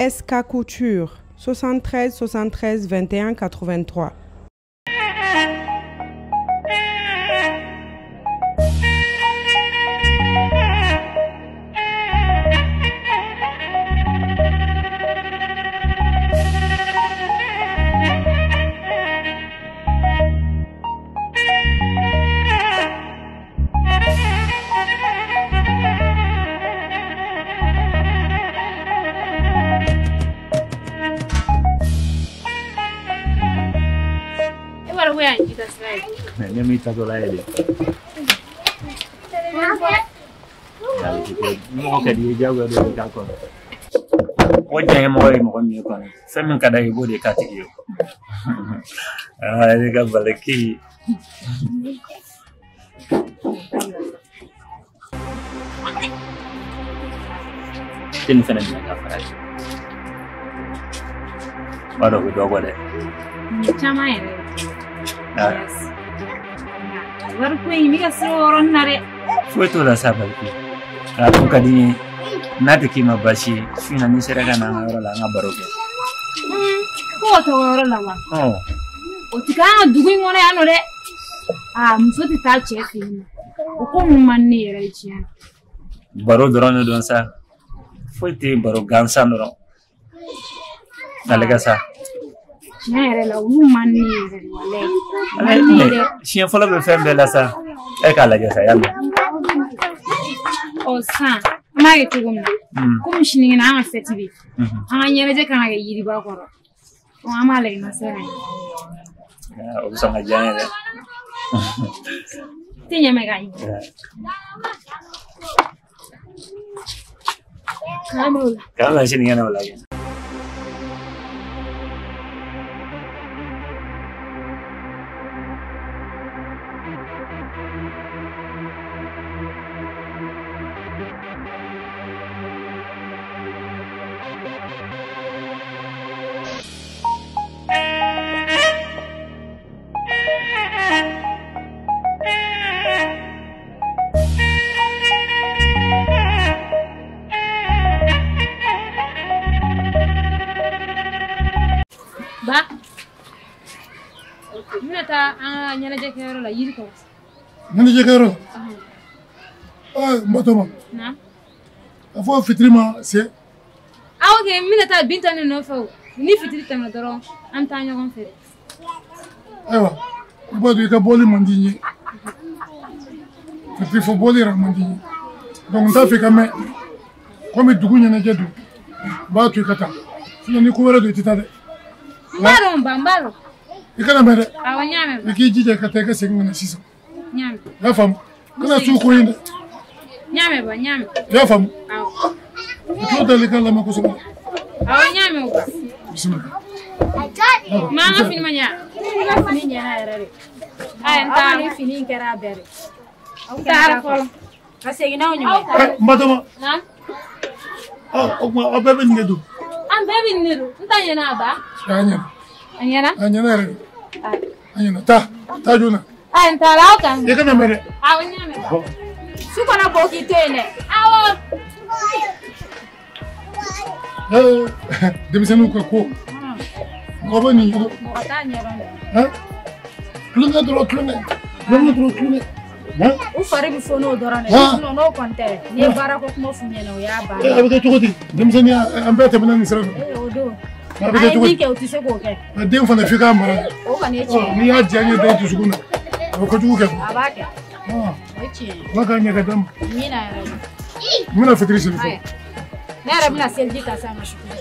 SK Couture, 73 73 21 83. Ne m'i tatɔla ye dɛ. Mɔgɔ ka di i ye diyagoya dɔ bɛ k'a kɔnɔ. Mɔgɔ diya mɔgɔ ye mɔgɔ min ye kɔni, fɛn min ka d'a ye i b'o de k'a tigi ye. Aa ne ka balaki. Tɛ nin fɛnɛ minɛ ka fara ye. N b'a dɔn o bɛ dɔ bɔ dɛ. Caman yɛrɛ. Wariko in bɛ ka se o yɔrɔnin na dɛ. Foyi t'o la sa Baliki. A tun ka di n ye n'a tɛ k'i ma baasi ye su in na n'i sera ka na an ka yɔrɔ la an ka baro kɛ. Ko ka taa o yɔrɔ la wa? O tɛ k'an ka dugu in kɔnɔ yan nɔ dɛ. Aa muso tɛ taa cɛ fɛ yen nɔ. O ko ninnu man di ne yɛrɛ ye tiɲɛ na. Baro dɔrɔn de don sa. Foyi tɛ baro gansan dɔrɔn. Ale ka sa. Tiɲɛ yɛrɛ la olu man di ne yɛrɛ de walayi. Man di ne ye dɛ. Siɲɛ fɔlɔ bɛ fɛn bɛɛ la sa. E k'a lajɛ sa y'a mɛn. Ɔ sisan an b'a kɛ cogo min na. Komi sinikɛnɛ an ka fɛti bɛ yen. An ka ɲɛnajɛ kan ka kɛ yiriba kɔrɔ. Ɔ an b'a lajɛ n'a sera yen. O bɛ sɔn ka diya n ye dɛ. Tɛ ɲɛ mɛ ka ɲɛ. K'an b'o la. K'an bɛn sinikɛnɛ o la kɛ. Ba, n bɛna taa an ka ɲɛnajɛkɛyɔrɔ la yiri kɔrɔ. Ɲɛnajɛkɛyɔrɔ? N Batɔma. Na? A fɔ fitiri ma se. Ah ok, n bɛna taa Binta ne nɔfɛ o. Ni fitiri tɛmɛna dɔrɔn an bɛ taa ɲɔgɔn fɛ. Ayiwa, i b'a dɔn i ka bɔli man di n ye. Fitiri fɔ bɔli yɛrɛ man di n ye. Donc n t'a fɛ i ka mɛn. Komi dugu ɲɛnajɛ don, n b'a to i ka taa. Sinon ni ko wɛrɛ don i tɛ taa dɛ. N b'a dɔn ba, n b'a dɔn. I kana mɛn dɛ. Awɔ, n y'a mɛn ba. I k'i jija ka taa i ka segin ka na sisan. N y'a mɛn. I y'a faamu? Kana su ko in dɛ. N y'a mɛn ba, n y'a mɛn. I y'a faamu? Awɔ. I tulo dalen i ka lamɛn kosɛbɛ. Awɔ, n y'a mɛn o ba. Bisimila. Ma an ka fini ma ɲa. I ka fini ɲɛna yɛrɛ de. Ayi, n taara. Aw ka fini in kɛra a bɛɛ de. N taara fɔlɔ. Ka segin n'aw ɲuman ye. N Batɔma. Na? Ɔ o tuma aw bɛɛ bɛ nin de don. An bɛɛ bɛ nin de don. N ta ɲɛna a ba. A ɲɛna. A ɲɛna? A ɲɛna yɛrɛ de. A ɲɛna. Taa. Taa joona. Ayi, n taara aw kan. I kana mɛn dɛ. Awɔ, n y'a mɛn. Su kana bɔ k'i to yen dɛ. Awɔ. Denmisɛnninw ka ko. Mɔgɔ bɛ nin ɲɛdɔn. Mɔgɔ t'a ɲɛdɔn dɛ. Tulonkɛ dɔrɔn tulonkɛ. Tulonkɛ dɔrɔn tulonkɛ. U fari bɛ foni o dɔrɔn de la. Sinon n'o kɔni tɛ n'i ye baarako kuma f'u ɲɛna o y'a bannen. A bɛ kɛ cogo di? Denmisɛnninya an bɛɛ tɛmɛna nin sira fɛ. O don. A bɛ kɛ cogo di? A ye min kɛ u tɛ se k'o kɛ. Den fana f'i k'a mara. O kɔni ye tiɲɛ ye. N'i y'a diya n ye den dusukun na, a bɛ kojugu kɛ. A b'a kɛ. O ye tiɲɛ ye. Ala k'a ɲɛ ka d'a ma. Amiina yarabi. N bɛna fitiri seli fɔlɔ. Ne yɛrɛ bɛna seliji ta sisan ka sukaro.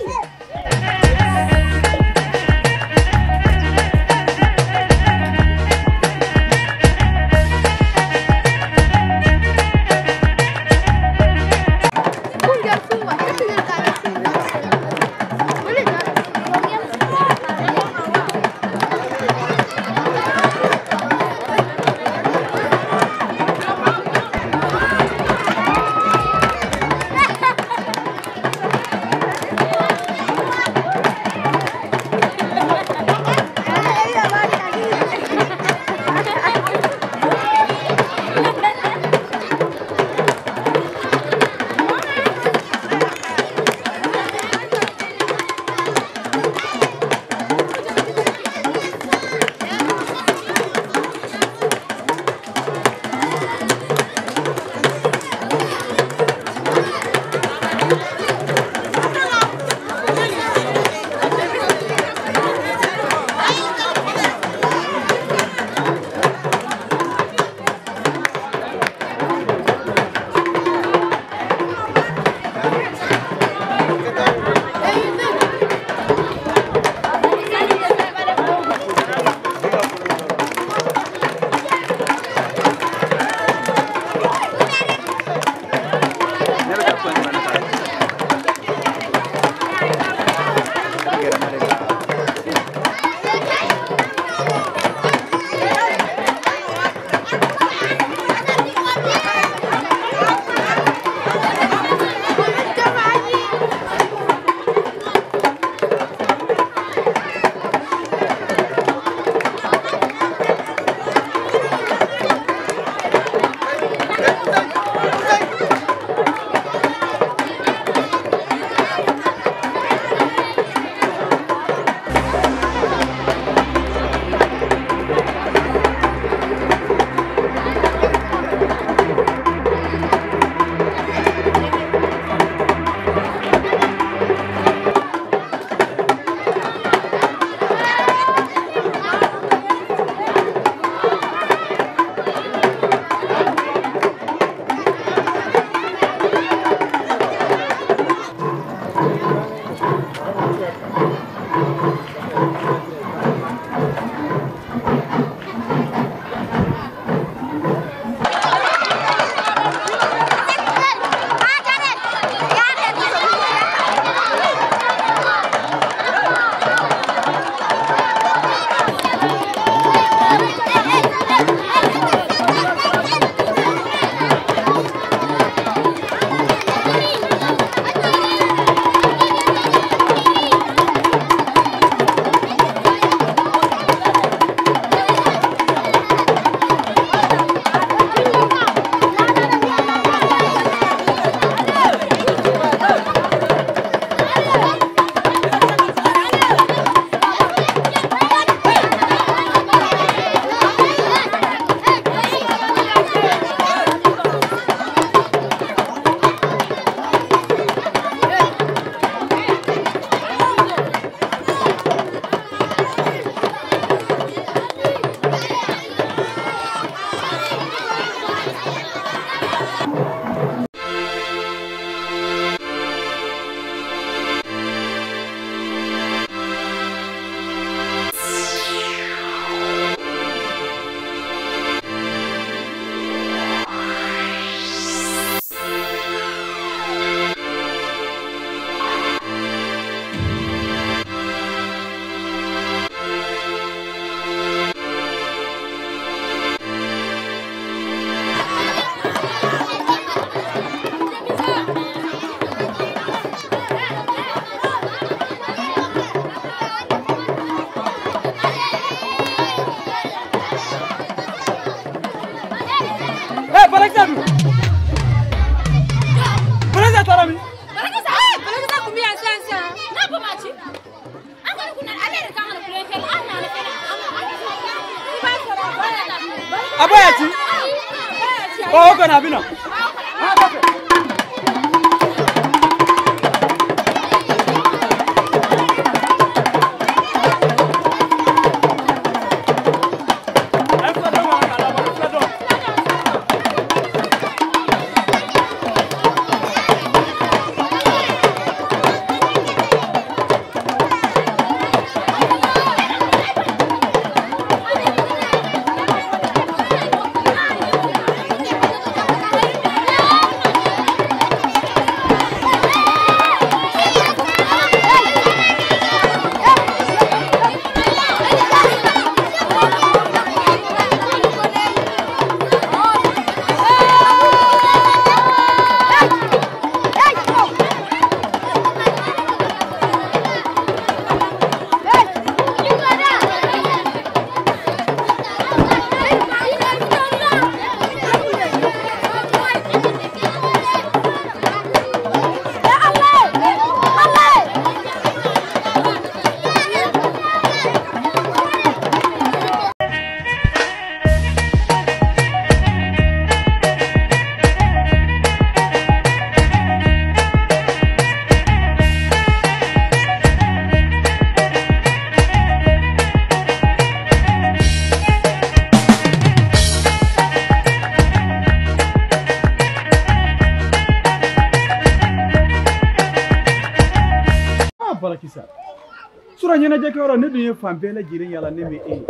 Sura ɲɛnajɛ kɛyɔrɔ ne dun ye fan bɛɛ lajɛlen yala ne bɛ e ye.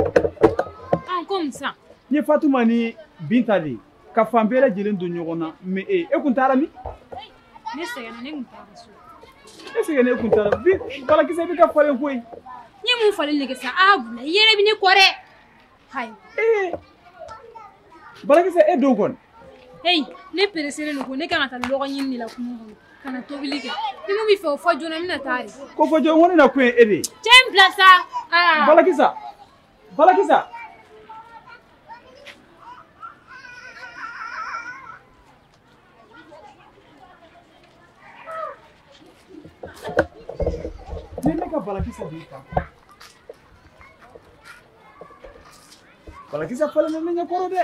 An komi sisan. N ye Fatuma ni Binta de ye ka fan bɛɛ lajɛlen don ɲɔgɔn na mɛ e ye e kun taara min? Ne sɛgɛnna ne kun taara so. E sɛgɛnna e kun taara bi Balakisɛ bɛ ka falen koyi. N ye mun falen de kɛ sisan aa Bula i yɛrɛ bɛ ne kɔ dɛ. Hayi. Ee Balakisɛ e don kɔni. Heyi ne pereselen don ko ne kan ka taa lɔgɔ ɲini de la kungo kɔnɔ. Kana tobili kɛ ni mun b'i fɛ o fɔ joona n bɛna taa de. Ko fɔ joona ko ne na kun ye e de ye. Cɛ in bila sa. Aa Balakisa Balakisa. Ni ne ka Balakisa de ye tan. Balakisa falen bɛ ne ɲɛkɔrɔ dɛ.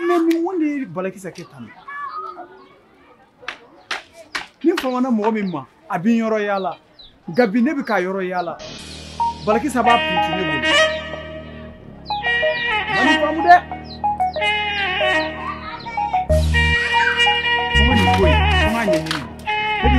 Mais ni mun de ye Balakisa kɛ tan? Ni famana mɔgɔ min ma a bɛ yɔrɔ yaala nka bi ne bɛ ka yɔrɔ yaala Balakisa b'a puruti ne bolo. Ma nin faamu dɛ. Fo n ka nin ko in fo n k'a ɲɛɲini ne bɛ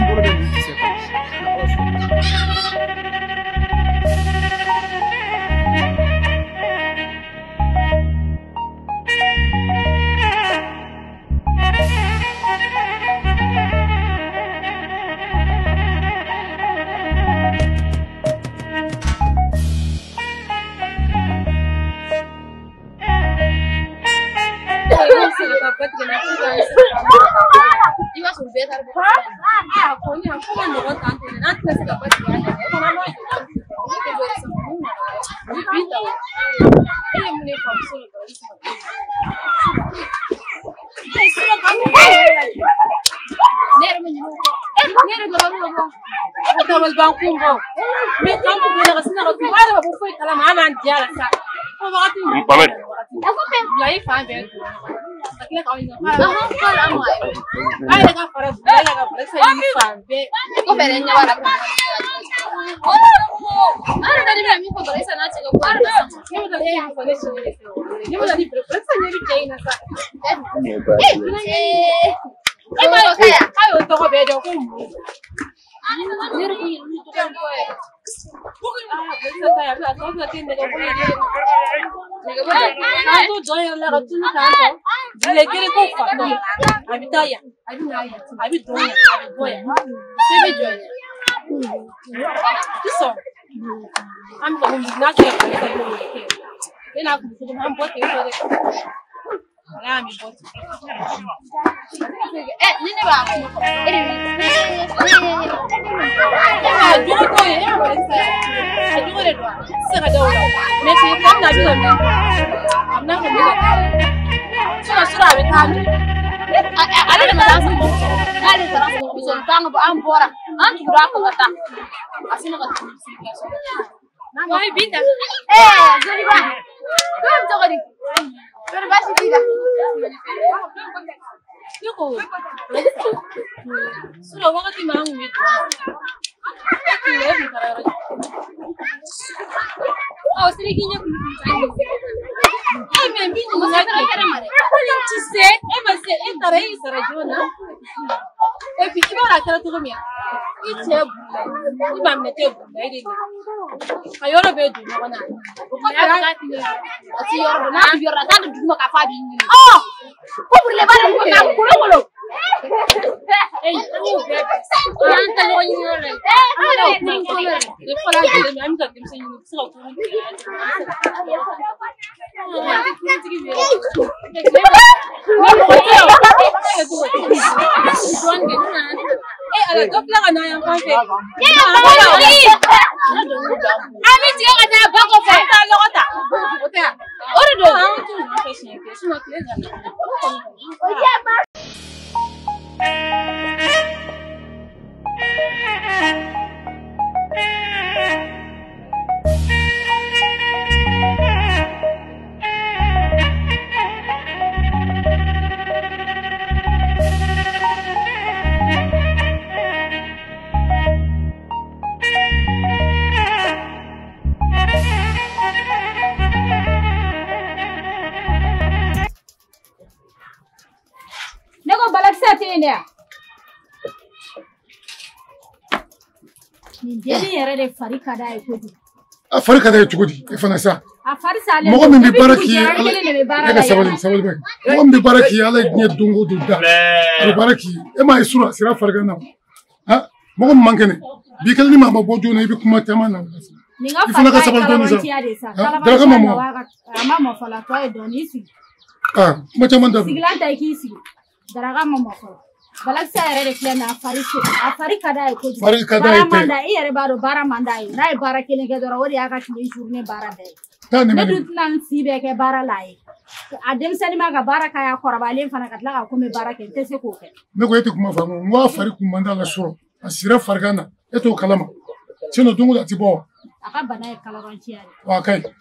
A kɔni a ko ma nɔgɔn tan tɔ dɛ, n'an tɛna se ka basigi an yɛrɛ kɔnɔ an b'a jɔ ne tɛ dɔ sama mun nana ni bi ta o e ye mun de faamu sɔrɔ dabali saba ne yɛrɛ ma ɲinɛ o kɔ ne yɛrɛ dabali ma bɔ e dabali ban kun bɔ mɛ kan kun bɔ ka sin ka tugu a yɛrɛ ma bɔ foyi kalama an b'an diya la sa fo wagati min bila i fan bɛɛ ka tila k'aw ɲininka k'ale ma a yɛrɛ ka fara bila e ka fara sisan i fan bɛɛ kɔfɛ dɛ ɲɛ b'a la an yɛrɛ bɛna min fɔ dɔrɔn sisan n'a cɛ ka ko ne bɛ taa ne y'a fɔ ne sini de ne bɛ taa ni bere sisan ɲɛ bɛ cɛ in na sa e ma ye k'a y'o tɔgɔ bɛɛ dɔn ko mun ne yɛrɛ kun ye ninnu tɔgɔ bɔ yɛrɛ k'an to jɔn yɛrɛ la ka tulu k'an kɔ tile kelen ko fatɔ a bɛ taa yan a bɛ na yan a bɛ don yan a bɛ bɔ yan se bɛ jɔ yan sisan an bɛ ka mun n'a sera ka ne ka yɔrɔ kɛ ne n'a kun cogo min an bɔ ten tɔ dɛ wala an bɛ bɔ ten. Ni ne b'a kuma fɔ e de bɛ a jogo t'o ye e ma bali sisan a jogo de don a tɛ se ka da o la mɛ tile fila min na a bɛ ka min a bɛna ka min ka taa sinon sura a bɛ taa min. Ale de ma taa sɔrɔ n'ale taara sɔrɔ sɔrɔ k'an ka bɔ an bɔra an tugura a kɔ ka taa a sina ka tugu circulation. Wayi Binta. Joliba ko bɛ cogo di kɔri baasi t'i la. Ne ko sura wagati min an kun bɛ e tun e kun taara yɔrɔ jumɛn? Ɔ sini k'i ɲɛ kun e mɛ n b'i ɲininka kɛ hali ti se e ma se e taara e y'i sara joona et puis i b'a dɔn a kɛra cogo min i cɛ burula i ma minɛ tɛ burula e de nana ka yɔrɔ bɛɛ don ɲɔgɔn na o kɔfɛ a ti yɔrɔ dɔn n'a ti yɔrɔ la taa don duguma k'a fɔ a b'i ɲini. Ko burula b'a duguma k'a kolo kolo. An y'o bɛɛ an ta ɲɔgɔn ɲini yɔrɔ la an ka kurun kɔnɔ yɛrɛ de fɔlɔ an jɔlen bɛ an bɛ ka denmisɛn ɲini u bɛ se ka kurun tigɛ an tɛ kuruntigi wele mɛ mɔgɔ tɛ yen o e bɛ to ka dɔɔnin kɛ n'u nana e ala dɔ tila ka na yan fan fɛ an bɛ tigɛ ka taa ba kɔfɛ an taa lɔgɔ ta o tɛ yan o de don an t'u nɔfɛ siɲɛ kelen sinon tile nana. Ne ko balakisɛ tɛ yen dɛ. Nin dennin yɛrɛ de fari ka d'a ye kojugu. A fari ka d'a ye cogo di e fana sa. A fari salen. Mɔgɔ min bɛ baara k'i ye ala e ka sabali sabali bɛ. Mɔgɔ min bɛ baara k'i ye ala ye diɲɛ don o don da. A bɛ baara k'i ye e m'a ye sura sira farigan na wa? Mɔgɔ min man kɛnɛ bi kelen ni maa ma bɔ joona i bɛ kuma caman na. Nin ka fari ka kalabanciya de sa. Daraka ma mɔ. A ma mɔ fɔlɔ a tɔ ye dɔɔnin i sigi. Kuma caman dabila. Sigilan ta i k'i sigi. Daraka ma mɔ fɔlɔ. Balakisɛ yɛrɛ de filɛ nin ye a fari a fari ka d'a ye kojugu. Fari ka d'a ye tɛ. Baara man d'a ye i yɛrɛ b'a dɔn baara man d'a ye n'a ye baara kelen kɛ dɔrɔn o de y'a ka tile journée baara bɛɛ ye. Ne dun tɛna n si bɛɛ kɛ baara la ye. A denmisɛnnin ma ka baara k'a ye a kɔrɔbalen fana ka tila ka ko n bɛ baara kɛ n tɛ se k'o kɛ. Ne ko e tɛ kuma faamu n ko a fari kun man d'a la sɔrɔ a sira farigan na e t'o kalama sinon don o don a ti bɔ wa. A ka bana ye kalabanciya de ye. Wa a ka ɲi.